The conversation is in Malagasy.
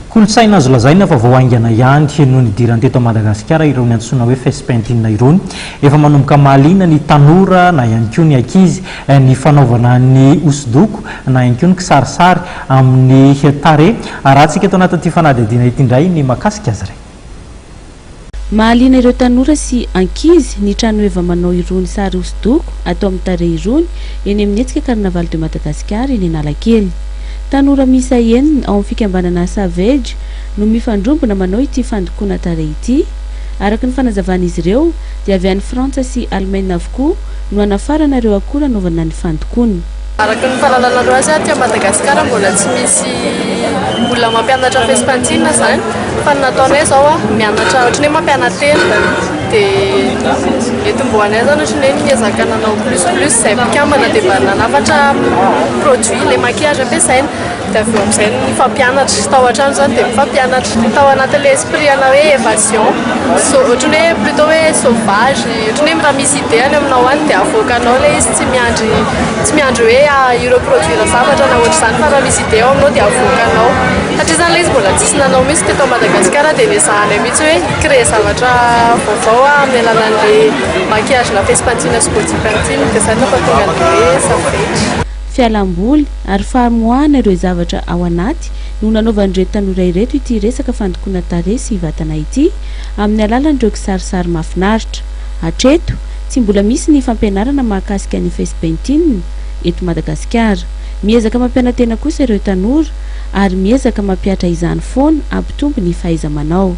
Kolontsaina azo lazaina fa vao haingana ihany no nidirany teto Madagasikara irony antsoina hoe face painting irony. Efa manomboka mahaliana ny tanora na ihany koa ny ankizy ny fanaovana ny hosodoko na ihany koa ny kisarisary amin'ny tarehy. Arahantsika eto anatin'ity fanadihadiana ity indray ny mahakasika azy ireny. Mahaliana ireo tanora sy ankizy ny tranoheva manao irony sary hosodoko atao amin'ny tarehy irony eny amin'ny hetsika Carnaval de Madagascar eny Analakely. Tanora miisa enina ao amin'ny fikambanana Savage no mifandrombona manao ity fandokoana tarehy ity. Araka ny fanazavan'izy ireo dia avy any Frantsa sy Alemaina avokoa no hanafarana ireo akora anaovana ny fandokoana. Araka ny fahalalanareo azy, aty Madagasikara mbola tsy misy olona mampianatra face painting izany fa ny nataonay izao mianatra ohatran'ny hoe mampiana-tena dia entim-boanay izany ohatran'ny hoe niezaka nanao plus plus izay mpikambana dia mba nanafatra produit ilay maquillage ampiasaina. Dia avy eo amin'izay nifampianatra, tao an-trano izany dia mifampianatra. Tao anatin'ilay esprit ana hoe évasion, sau- ohatran'ny hoe plutôt hoe sauvage, ohatran'ny hoe raha misy idée any aminao any dia avoakanao ilay izy, tsy miandry tsy miandry hoe hi-reproduire zavatra na ohatr'izany fa raha misy idée ao aminao dia avoakanao. Satria izany ilay izy mbola tsisy nanao mihitsy teto Madagasikara dia nezahanay mihitsy hoe hi-créer zavatra vaovao amin'ny alalan'ilay maquillage na face painting sy body painting, dia izay no nampatonga an'ilay hoe savage. Fialamboly ary famoahana ireo zavatra ao anaty no nanaovan'ireto tanora ireto ity resaka fandokoana tarehy sy vatana ity amin'ny alalan'ireo kisarisary mahafinaritra. Hatreto, tsy mbola misy ny fampianarana mahakasika ny face painting eto Madagasikara. Miezaka mampiana-tena kosa ireo tanora ary miezaka mampihatra izany foana hampitombo ny fahaiza-manao.